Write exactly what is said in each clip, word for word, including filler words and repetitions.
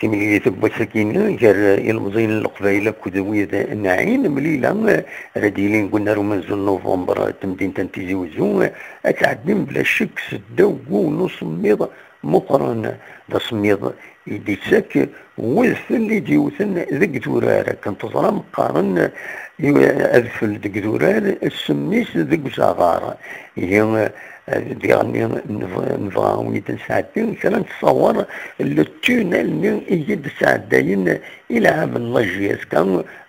Timlilit n wass-agi gar ilemẓiyen n Leqbayel akked wid n Ɛin Mlila, ara d-yilin deg unnar umenzu n Nuvember, temdint n Tizi Uzzu, ad tɛeddi bla ccek seddaw n usemmiḍ meqqren. D asemmiḍ i d-ittak wedfel i d-yewten deg idurar. Akken teẓram, qqaren adfel deg idurar, ssem-is deg uzaɣar. Ihi, eh, diɣenni nebɣa, nebɣa ad wen-id-nesɛeddi kra n ttṣawer n tunnel-nni i d-sɛeddayen ilɛaben n la J S K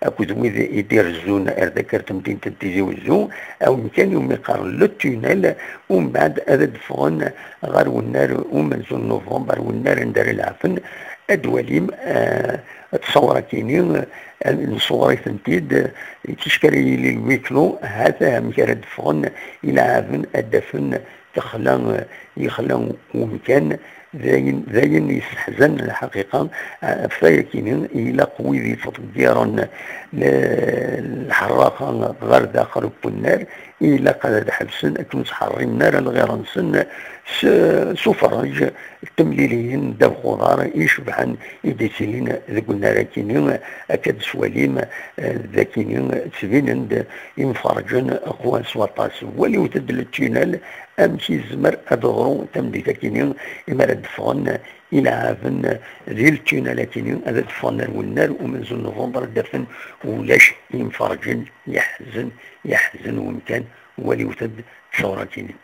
akked wid i d-irezzun ar dakar temdint n Tizi Uzzu, awen kan iwumi qqaren le tunnel, umbeɛd ad d-ffɣen ɣer wennar umenzu n Nuvember, wennar anda ara lɛafen. Ad d-walim, eh, ttṣawra-kini, eh, nṣewwer-itent-id, eh, ticki ara yili lwiklu, ha-t amek ara d-ffɣen ilɛaben ad d-afen texla, eh, yexla umkan. D ayen, d ayen yesseḥzanen lḥaqiqa. Eh, ɣef wayakini ilaq wid yettḍeggiren le-, lḥerraqa ɣer daxel n wennar, ilaq ad ḥebsen akken ur ttḥerrimen ara lɣir-nsen s, s uferrej n temliliyin ddabex uḍar icebḥen i d-ittilin deg unnar-akini. Akka d-swalim, eh, d akini ttbinen-d imferrǧen aqwan s waṭas. Waliwet-d le tunnel, amek yezmer ad ɣru tamdint-akini imi ara d-ffɣen ilɛaben di le tunnel-akini, ad d-ffɣen ar wennar umenzu n Nuvember, ad d-afen ulac imferrǧen. Yeḥzen, yeḥzen wemkan. Waliwet-d ttṣawra-kini.